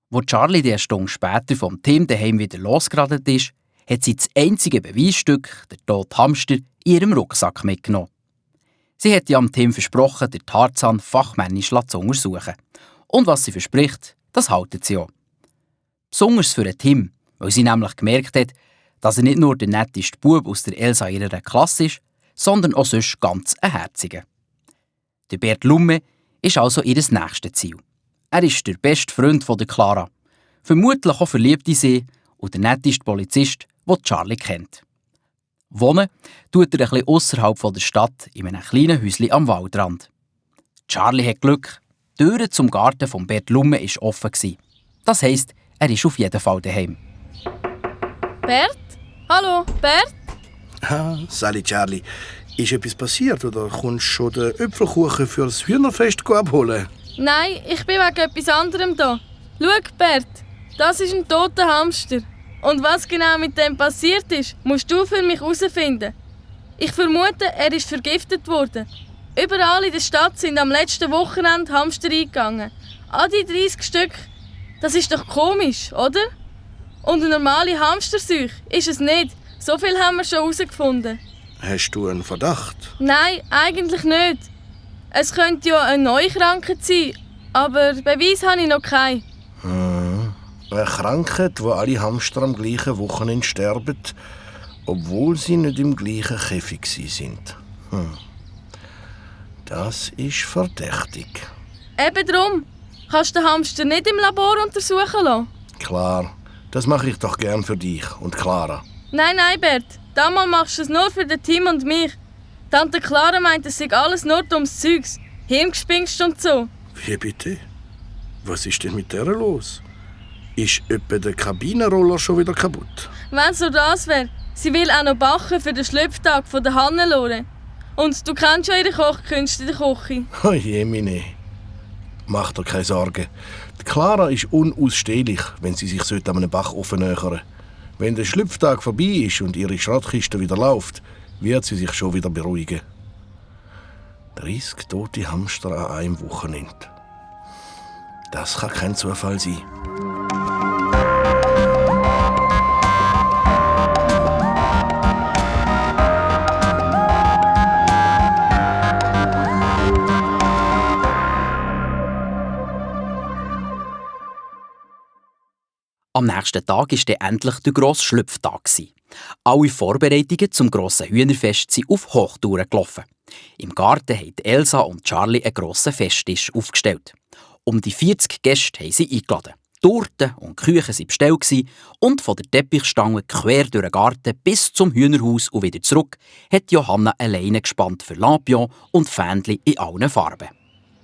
Wo Charlie die eine Stunde später vom Tim daheim wieder losgeradelt ist, hat sie das einzige Beweisstück, der tote Hamster, in ihrem Rucksack mitgenommen. Sie hat ja am Tim versprochen, den Tarzan fachmännisch zu untersuchen. Und was sie verspricht, das haltet sie auch. Besonders für den Tim, weil sie nämlich gemerkt hat, dass er nicht nur der netteste Bub aus der Elsa ihrer Klasse ist, sondern auch sonst ganz ein Herziger. Der Bert Lumme ist also ihr nächstes Ziel. Er ist der beste Freund von der Clara, vermutlich auch verliebt in sie und der netteste Polizist, den Charlie kennt. Wohnen tut er ein bisschen ausserhalb der Stadt in einem kleinen Häuschen am Waldrand. Charlie hat Glück. Die Tür zum Garten von Bert Lumme war offen. Das heisst, er ist auf jeden Fall daheim. Bert? Hallo, Bert? Ah, Sally Charlie. Ist etwas passiert oder kommst du schon den Äpfelkuchen für das Hühnerfest abholen? Nein, ich bin wegen etwas anderem da. Schau, Bert, das ist ein toter Hamster. Und was genau mit dem passiert ist, musst du für mich herausfinden. Ich vermute, er ist vergiftet worden. Überall in der Stadt sind am letzten Wochenende Hamster eingegangen. An die 30 Stück. Das ist doch komisch, oder? Und eine normale Hamsterseuche ist es nicht. So viel haben wir schon herausgefunden. Hast du einen Verdacht? Nein, eigentlich nicht. Es könnte ja eine neue Krankheit sein, aber Beweis habe ich noch keinen. Eine Krankheit, wo alle Hamster am gleichen Wochenende sterben, obwohl sie nicht im gleichen Käfig sind. Das ist verdächtig. Eben drum. Kannst du den Hamster nicht im Labor untersuchen lassen? Klar, das mache ich doch gern für dich und Clara. Nein, Bert. Damals machst du es nur für den Tim und mich. Tante Clara meint, es sei alles nur dummes Zeugs. Hirngespinst und so. Wie bitte? Was ist denn mit der los? Ist etwa der Kabinenroller schon wieder kaputt? Wenn so das wäre, sie will auch noch backen für den Schlüpftag von der Hannelore. Und du kennst ja ihre Kochkünste in der Küche. Oh je, meine. Mach dir keine Sorgen. Die Clara ist unausstehlich, wenn sie sich an einem Backofen nähern. Wenn der Schlüpftag vorbei ist und ihre Schrottkiste wieder läuft, wird sie sich schon wieder beruhigen. 30 tote Hamster an einem Wochenende. Das kann kein Zufall sein. Am nächsten Tag war dann endlich der grosse Schlüpftag. Alle Vorbereitungen zum grossen Hühnerfest sind auf Hochtouren gelaufen. Im Garten haben Elsa und Charlie einen grossen Festtisch aufgestellt. Um die 40 Gäste haben sie eingeladen. Torten und Küchen waren bestellt und von der Teppichstange quer durch den Garten bis zum Hühnerhaus und wieder zurück hat Johanna alleine gespannt für Lampion und Fähnchen in allen Farben.